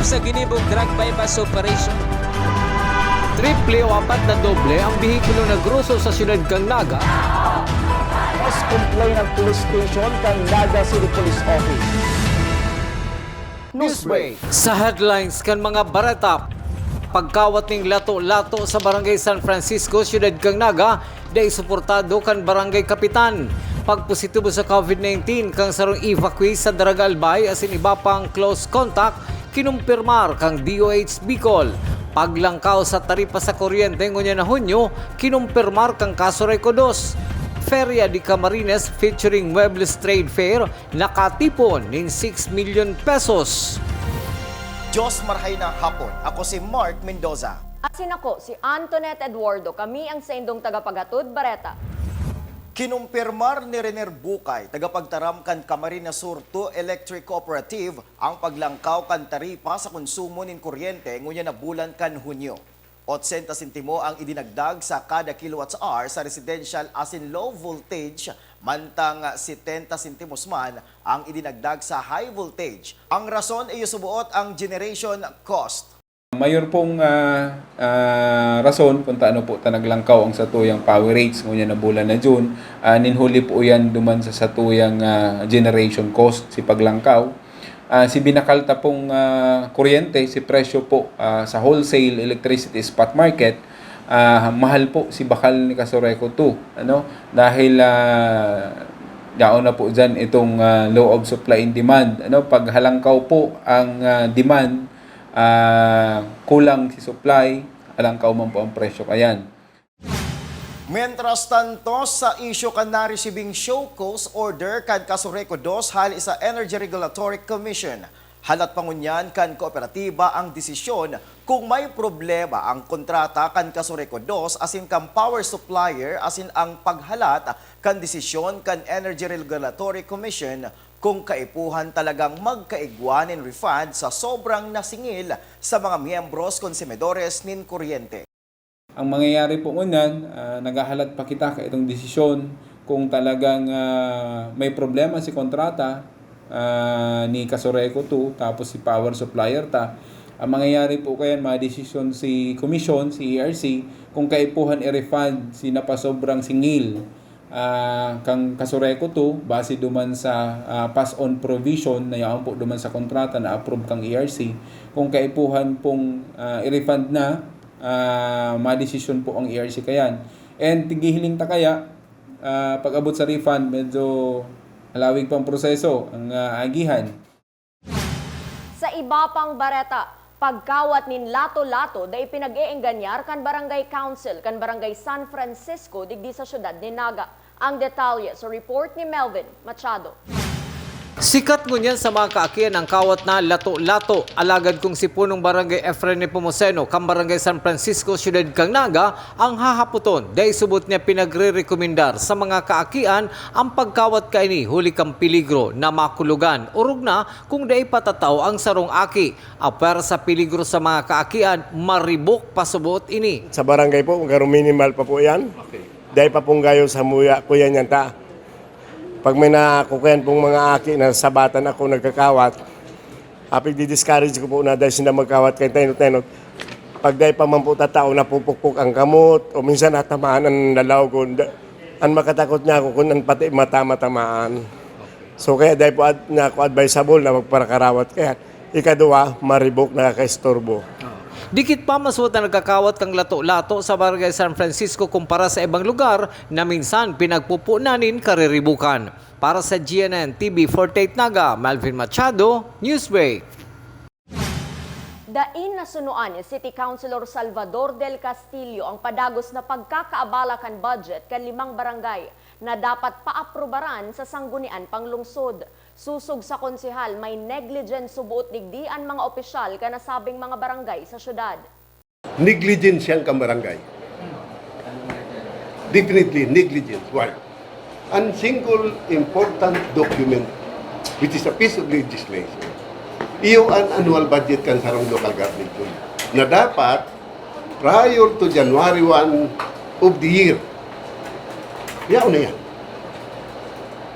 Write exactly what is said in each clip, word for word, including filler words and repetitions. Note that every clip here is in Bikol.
Sa ginibong drug buy-bust operation. Triple o apat na doble ang behikulo na groso sa siyudad kan Naga. Mas complain ang police station kan Naga City Police Office. Newsbreak. Sa headlines kan mga bareta, pagkawat ning lato-lato sa Barangay San Francisco, siyudad kan Naga, dai suportado kan barangay kapitan. Pagpositibo sa COVID nineteen kang sarong evacuee sa Daraga Albay asin iba pang close contact, kinumpirmar kang D O H Bicol. Paglangkaw sa taripa sa kuryente ngunyan na Hunyo, kinumpirmar kang Casureco dos. Feria de Camarines featuring Muebles Trade Fair, nakatipon nin six million pesos. Diyos marhay na hapon. Ako si Mark Mendoza. Asin ako si Antoinette Eduardo. Kami ang saindong tagapaghatod bareta. Kinumpirmar ni Rener Bukay, tagapagtaram kan Camarines Sur two Electric Cooperative, ang paglangkaw kan taripa sa konsumo nin kuryente ngunyan na bulan kan Hunyo. Otsenta sentimo ang idinagdag sa kada kilowatt-hour sa residential asin low voltage, mantang setenta sentimos man ang idinagdag sa high voltage. Ang rason iyo suboot ang generation cost. Mayor pong, ah, ah, rason kung taano po ta naglangkaw ang satuyang power rates ngunyan na bulan na June, ah, nin huli po yan duman sa satuyang, ah, generation cost si paglangkaw. Ah, si binakal ta pong, ah, kuryente, si presyo po, ah, sa wholesale electricity spot market, ah, mahal po si bakal ni Casureco two, ano? Dahil, ah, yaon na po diyan itong, ah, law of supply and demand, ano? Pag halangkaw po ang, ah, demand, ah, kulang si supply, halangkaw man po ang presyo kayan. Mientras tanto, sa isyu kan naresibing show cause order kan Casureco dos hali sa Energy Regulatory Commission, halat pa ngunyan kan kooperatiba ang desisyon kung may problema ang kontrata kan Casureco dos asin kan power supplier asin ang paghalat kan desisyon kan Energy Regulatory Commission kung kaipuhan talagang magkaigwa nin refund sa sobrang nasingil sa mga miyembros konsumidores nin kuryente. Ang mangyayari po ngunyan, ah, naghahalat pa kita kaitong desisyon kung talagang, ah, may problema si kontrata, ah, ni Casureco two, tapos si power supplier ta. Ang mangyayari po kayan, mga desisyon si komisyon, si E R C, kung kaipuhan i-refund si napasobrang singil, ah, kang Casureco two, base duman sa, ah, pass-on provision na yaon po duman sa kontrata na approve kang E R C. Kung kaipuhan pong, ah, i-refund na, ah, madesisyon po ang E R C kayan. And tighihiling ta kaya, ah, pag-abot sa refund, medyo halawig pang proseso ang, ah, agihan. Sa iba pang bareta, pagkawat nin lato-lato dai pinag-eenganyar kan Barangay Council kan Barangay San Francisco digdi sa siyudad nin Naga. Ang detalye sa report ni Melvin Machado. Sikat ngunyan sa mga kaakian ang kawat na lato-lato, alagad kung si punong Barangay Efren Nepomuceno kan Barangay San Francisco, siyudad kan Naga, ang hahapoton, dai subot niya pinagrerekomendar sa mga kaakian ang pagkawat kaini huli kan peligro na makulogan, orog na kung dai patatao ang sarong aki. Apwera sa peligro sa mga kaakian, maribok pa subot ini. Sa barangay po, pero minimal pa po yan. Dai pa pong gayo sa muya, kuya niyan ta. Pag may nakukuyan pong mga aki na sabatan ako nagkakawat, apig di-discourage ko po na dahil sila magkawat kay tenot-tenot. Pag dai pa man po tatao, napupukpok ang kamot, o minsan natamaan ang lalaw ko. Da-, ang makatakot niya ako kung ang pati mata matamaan. So kaya dai po ad-, na ako advisable na magparakarawat kaya. Ikaduwa, maribok, nakakaistorbo. Dikit pa, mas wata nagkakawat kang lato-lato sa Barangay San Francisco kumpara sa ibang lugar na minsan pinagpupunan nin kariribukan. Para sa G N N T V forty-eight Naga, Melvin Machado, Newsbreak. Dain nasunoan ni City Councilor Salvador Del Castillo ang padagos na pagkakaabala kan budget kan limang barangay na dapat paaprubaran sa Sanggunian pang Lungsod. Susog sa konsehal, may negligence subuot digdi an mga opisyal kan nasabing mga barangay sa syudad. Negligence yan kan barangay. Definitely, negligence. Why? An single important document, which is a piece of legislation, iyo an annual budget kan sarong local government unit, na dapat, prior to January one of the year, yaon na yan.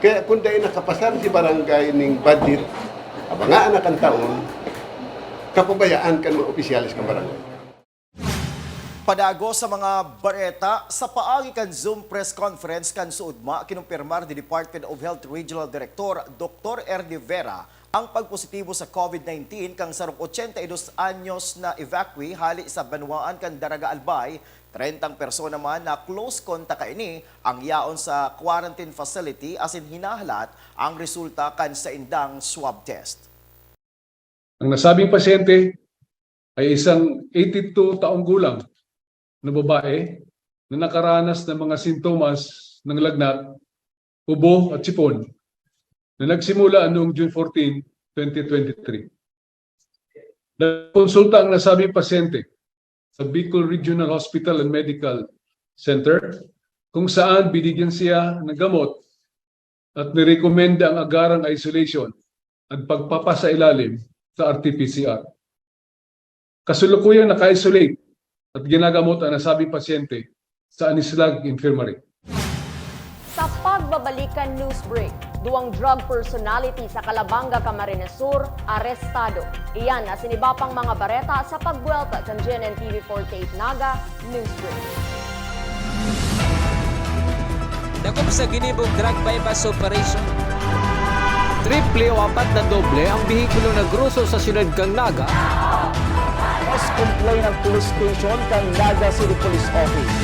Kaya kung dai nakapasar si barangay ning budget, abangaan na kan taon, kapabayaan kan mga opisyales kan barangay. Padagos sa mga bareta, sa paagi kan Zoom press conference kan Suudma, kinumpirmar ni Department of Health Regional Director Doktor Ernie Vera ang pagpositibo sa COVID nineteen kang sarong ochenta y dos anyos na evacuee hali sa banwaan kan Daraga Albay. Trentang persona man na close contact kaini ang yaon sa quarantine facility asin hinahalat ang resulta kan saindang swab test. Ang nasabing pasyente ay isang eighty-two taong gulang na babae na nakaranas ng mga sintomas ng lagnat, ubo at sipon na nagsimula noong June fourteen, twenty twenty-three. Nagkonsulta ang nasabing pasyente sa Bicol Regional Hospital and Medical Center kung saan binigyan siya ng gamot at nirekomenda ang agarang isolation at pagpapasailalim sa R T P C R. Kasulukuyang naka-isolate at ginagamot ang nasabing pasyente sa Anislag Infirmary. Sa pagbabalik kan news break, duwang drug personality sa Calabanga, Camarines Sur, arestado. Iyan asin iba pang mga bareta sa pagbuwelta kan G N N T V forty-eight Naga News Break. Dakop sa ginibong drug buy-bust operation. Triple o apat na doble ang behikulo na groso sa siyudad kan Naga. Mas complain ang police station kan Naga City Police Office.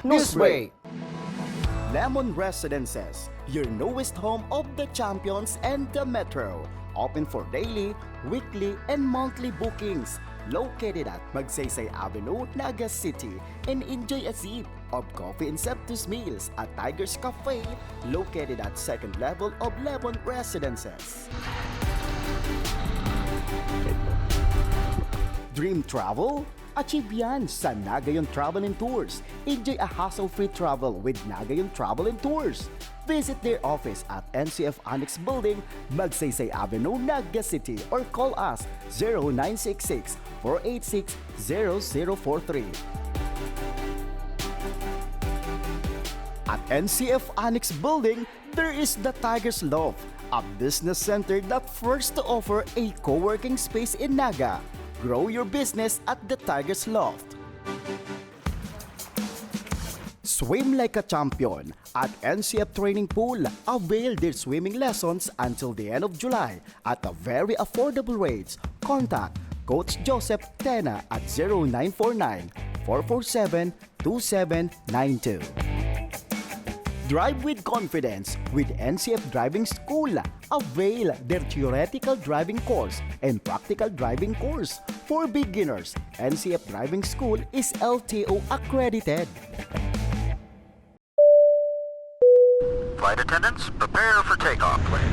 Newsbreak. Lemon Residences, your newest home of the champions and the metro. Open for daily, weekly, and monthly bookings. Located at Magsaysay Avenue, Naga City, and enjoy a sip of coffee and sumptuous meals at Tiger's Cafe, located at second level of Lemon Residences. Dream travel? Achieve yan sa Nagayon Travel and Tours. Enjoy a hassle-free travel with Nagayon Travel and Tours. Visit their office at N C F Annex Building, Magsaysay Avenue, Naga City, or call us zero nine six six, four eight six, zero zero four three. At N C F Annex Building, there is the Tiger's Loft, a business center that first to offer a co-working space in Naga. Grow your business at the Tiger's Loft. Swim like a champion at N C F Training Pool. Avail their swimming lessons until the end of July at a very affordable rates. Contact Coach Joseph Tena at zero nine four nine, four four seven, two seven nine two. Drive with confidence with N C F Driving School. Avail their theoretical driving course and practical driving course. For beginners, N C F Driving School is L T O accredited. Flight attendants, prepare for takeoff, please.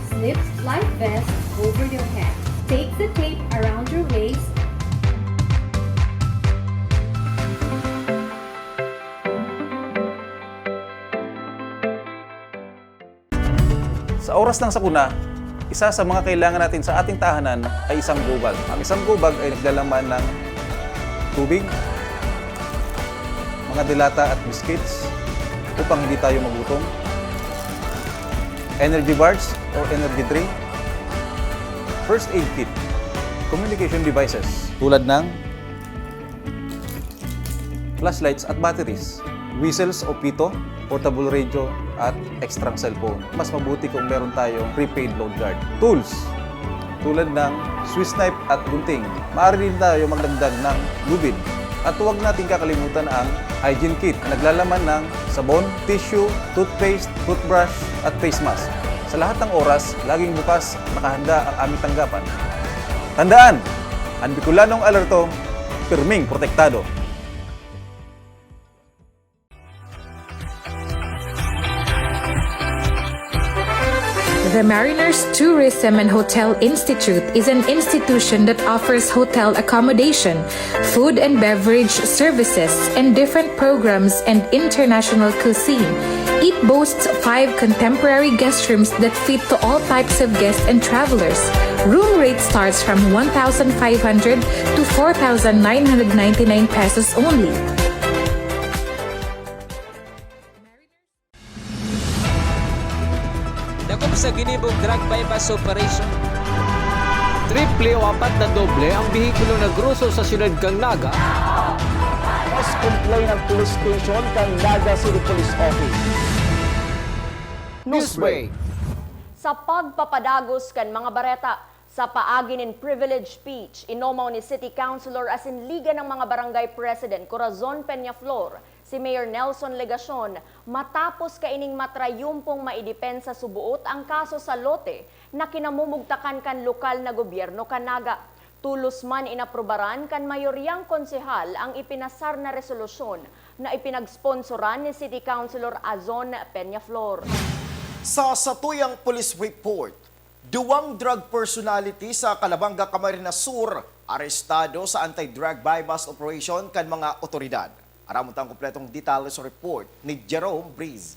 Slip life vest over your head. Take the tape around your waist. Sa oras ng sakuna, isa sa mga kailangan natin sa ating tahanan ay isang gobag. Ang isang gobag ay naglalaman ng tubig, mga delata at biscuits upang hindi tayo magutom, energy bars or energy drink, first aid kit, communication devices tulad ng flashlights at batteries, whistles o pito, portable radio, at extrang cellphone. Mas mabuti kung meron tayong prepaid load guard. Tools, tulad ng Swiss knife at gunting. Maaari din tayo magdagdag ng lubid. At huwag natin kakalimutan ang hygiene kit na naglalaman ng sabon, tissue, toothpaste, toothbrush, at face mask. Sa lahat ng oras, laging bukas, nakahanda ang aming tanggapan. Tandaan, ang Bicolanong alerto, pirming protektado. The The Mariners Tourism and Hotel Institute is an institution that offers hotel accommodation, food and beverage services, and different programs and international cuisine. It boasts five contemporary guest rooms that fit to all types of guests and travelers. Room rate starts from one thousand five hundred to four thousand nine hundred ninety-nine pesos only. Dakop sa ginibong drug buy-bust operation. Triple o apat na doble ang behikulo na groso sa siyudad kan Naga. Mas complain ang police station kan Naga City Police Office. Newsbreak. Sa pagpapadagos kan mga bareta, sa paagi nin privilege speech, inomaw ni City Councilor asin Liga ng mga Barangay President Corazon Peñaflor si Mayor Nelson Legacion matapos kaining matrayumpong maidepensa suboot ang kaso sa lote na kinamumugtakan kan lokal na gobyerno kan Naga. Tolos man inaprubaran kan mayoryang konsehal ang ipinasar na resolusyon na ipinagsponsoran ni City Councilor Azon Peñaflor. Sa satuyang police report, duwang drug personality sa Calabanga, Camarines Sur arestado sa anti-drug buy-bust operation kan mga otoridad. Aramon ta ang kompletong detalye sa report ni Jerome Breeze.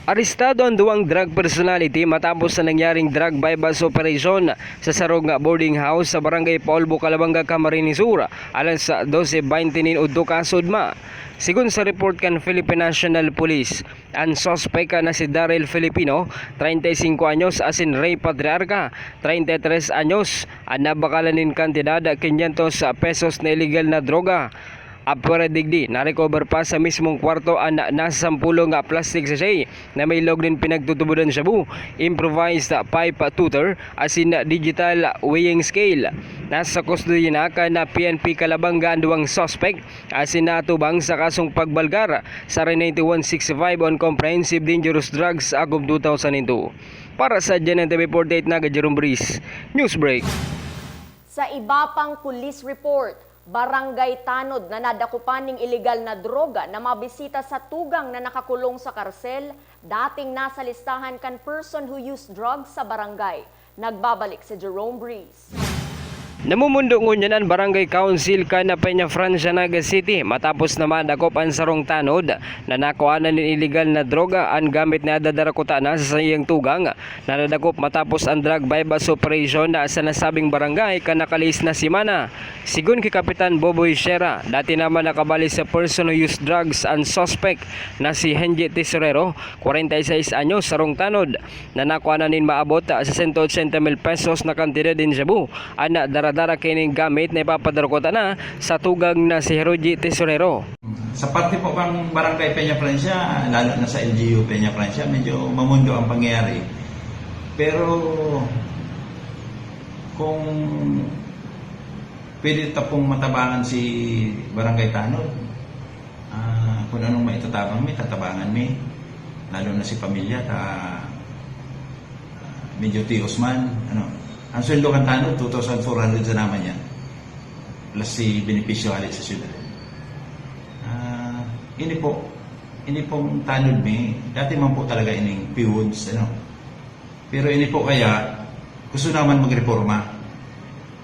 Arestado ang duwang drug personality matapos sa nangyaring drug buy-bust operation sa sarong boarding house sa Barangay Paulbo, Calabanga, Camarines Sur, alas dose baynte nin udto kaso ugma. Sigon sa report kan Philippine National Police, an suspek na si Daryl Filipino, treinta y cinco anyos, asin Ray Patriarca, treinta y tres anyos, an nabakalan nin kantidad quinientos pesos na iligal na droga. Apwera digdi, na-recover pa sa mismong kwarto an nasa sampolo nga plastic sachet na may log nin pinagtutubodan shabu, improvised pipe tutor, asin digital weighing scale. Nasa kustodiya na kan P N P Calabanga an duwang suspek asin naatubang sa kasong pagbalgar sa R ninety-one sixty-five on Comprehensive Dangerous Drugs Act of two thousand two. Para sa G N N T V forty-eight, Naga Jerome Breeze, Newsbreak. Sa iba pang police report, Barangay Tanod na nadakupan ning iligal na droga na mabisita sa tugang na nakakulong sa karsel, dating nasa listahan kan person who used drugs sa barangay. Nagbabalik si Jerome Breeze. Namumundo ngunyan an Barangay Council kan Peñafrancia, Naga City, matapos na madakop an sarong tanod na nakuhanan nin iligal na droga. An gamit na dadara kutana sa saiyang tugang na nadakop matapos an drug buy-bust operation na sa nasabing barangay kan nakalihis na semana. Sigon ki Kapitan Boboy Sierra, dati naman nakabali sa person who used drugs an suspect na si Henji Tesorero, kwarenta y seis anyos, sarong tanod, na nakuha na nin maabot sa sento otsenta mil pesos na kantidad nin shabu. An daradara kining gamit na ipapadara kutana sa tugang na si Heroji Tesorero. Sa parte po bang Barangay Peñafrancia, lalo na sa L G U Peñafrancia, medyo mamundo ang pangyayari. Pero kung pwede ta pong matabangan si Barangay Tanod, ah, kung anong maitatabang mi, tatabangan mi. Lalo na si pamilya, ta, ah, medyo tios man. Ano, ang sweldo kan Tanod, two thousand four hundred sa naman yan. Plus si benepisyo hali sa syudad. Ah, ini po, ini pong Tanod mi, dati man po talaga ining peons, ano. Pero ini po kaya, gusto naman magreporma.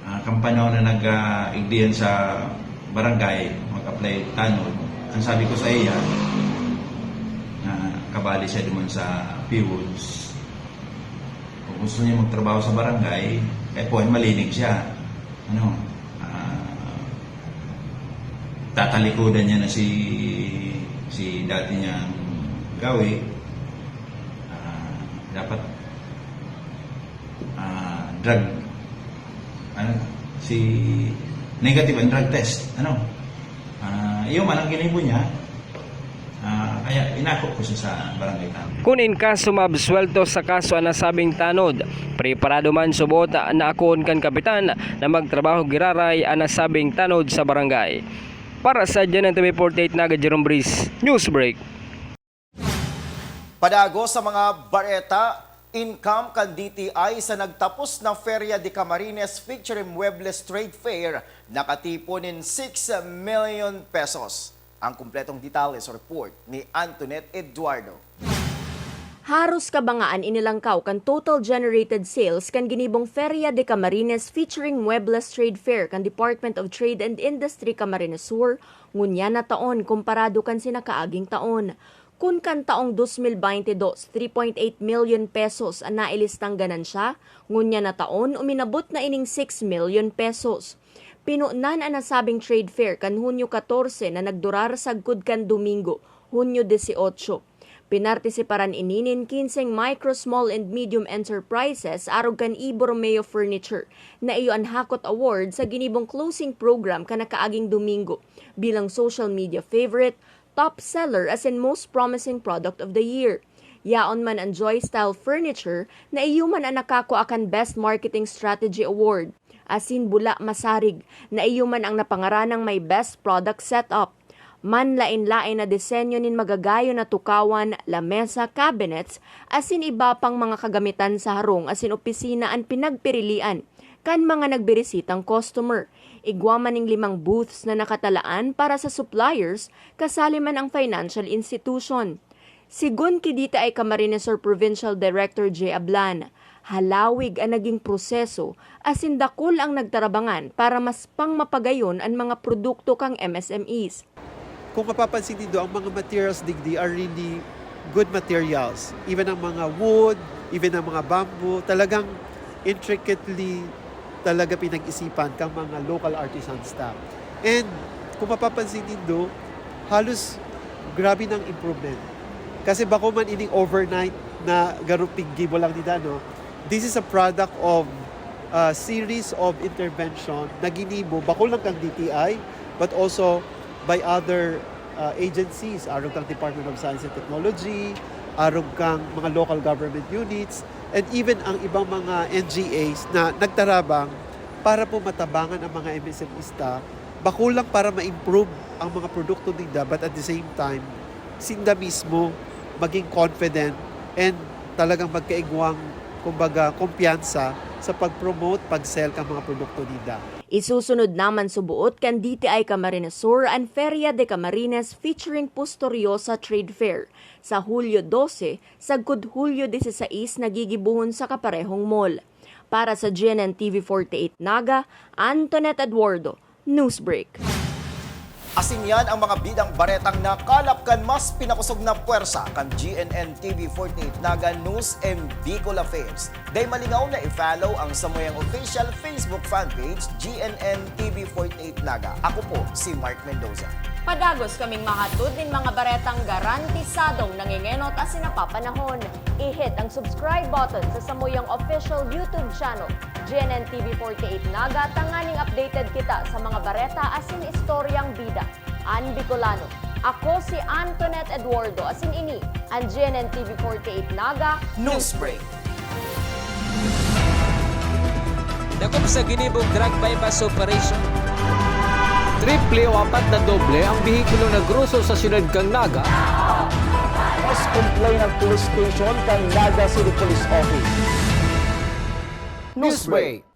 Ah, kan panahon na nag-igdihan sa barangay, mag-apply Tanod, ang sabi ko sa iya, na kabali siya duman sa peons. Kung gusto niya magtrabaho sa barangay, kaya po ay malinig siya. Ano, ah, tatalikodan niya na si, si dati niyang gawi. Ah, dapat, ah, drug, ano, si negative ang drug test. Ano? Ah, iyo man ang ginibo niya. Ah, kaya inako ko siya sa barangay namin. Kun in kaso maabsuelto sa kaso an nasabing tanod, preparado man subot na akoon kan kapitan na magtrabaho giraray an nasabing tanod sa barangay. Para sa G N N T V forty-eight, Naga Jerome Breeze, Newsbreak. Padagos sa mga bareta, income kan D T I sa nagtapos na Feria de Camarines featuring Muebles Trade Fair, nakatipon nin six million pesos. Ang kumpletong detalye sa report ni Antoinette Eduardo. Haros kabangaan inilangkaw kan total generated sales kan ginibong Feria de Camarines featuring Muebles Trade Fair kan Department of Trade and Industry Camarines Sur, ngunyan na taon komparado kan sinakaaging taon. Kun kan taong dos mil baynte dos, three point eight milyon pesos an nailistang ganansya, ngunyan na taon uminabot na ining six milyon pesos. Pinunan an nasabing trade fair kan Hunyo katorse na nagdurar sagkod kan Domingo, Hunyo dieciocho. Pinartisiparan ini nin kinseng micro, small and medium enterprises arog kan Ibo Romeo Furniture na iyo an hakot award sa ginibong closing program kan nakaaging Domingo bilang social media favorite, top seller asin most promising product of the year. Yaon man an Joy Style Furniture na iyo man an nakakua kan Best Marketing Strategy Award. Asin bula masarig na iyo man ang napangaranang may Best Product Setup. Manlaen-laen na disenyo nin magagayon na tukawan, lamesa, cabinets, asin iba pang mga kagamitan sa harong asin opisina an pinagpirilian kan mga nagbirisitang customer. Igwa man ning limang booths na nakatalaan para sa suppliers, kasali man ang financial institution. Sigon ki D T I Camarines Sur Provincial Director Jay Ablan, halawig an naging proseso asin dakul ang nagtarabangan para mas pang mapagayon an mga produkto kan M S M Es. Kung mapapansin nindo, ang mga materials digdi are really good materials. Even ang mga wood, even ang mga bamboo, talagang intricately talaga pinag-isipan kang mga local artisans ta. And kung mapapansin nindo, halos grabe ng improvement. Kasi bako man ining overnight na garo piggibo lang nila, no? This is a product of a series of intervention na ginibo, bako lang kang D T I, but also by other, uh, agencies, arog kang Department of Science and Technology, arog kang mga local government units, and even ang ibang mga N G As na nagtarabang para po matabangan ang mga M S M Es ta, bako lang para ma-improve ang mga produkto ninda, but at the same time, sinda mismo maging confident and talagang magkaigwang, kumbaga, kumpiyansa sa pag-promote, pag-sell kan mga produkto ninda. Isusunod naman suboot kan D T I Camarines Sur an Feria de Camarines featuring Posturiosa Trade Fair sa Hulyo dose, sagkod Hulyo disisais na gigibohon sa kaparehong mall. Para sa G N N T V forty-eight Naga, Antoinette Eduardo, Newsbreak. Asin yan ang mga bidang baretang nakalap kan mas pinakosog na pwersa kan G N N T V forty-eight Naga News and Bicol Affairs. Dai malingaw na i-follow ang samuyang official Facebook fan page, G N N T V forty-eight Naga. Ako po si Mark Mendoza. Padagos kaming mahatod nin mga baretang garantisadong nangengenot asin napapanahon. I-hit ang subscribe button sa samuyang official YouTube channel, G N N T V forty-eight Naga, tanganing updated kita sa mga bareta asin istoryang bida an Bicolano. Ako si Antoinette Eduardo, asin ini an G N N T V forty-eight Naga Newsbreak. Dakop sa ginibong drug buy-bust operation. Triple o apat na doble ang behikulo na groso sa siyudad kan Naga. Mas complain ang police station kan Naga City Police Office. Newsbreak.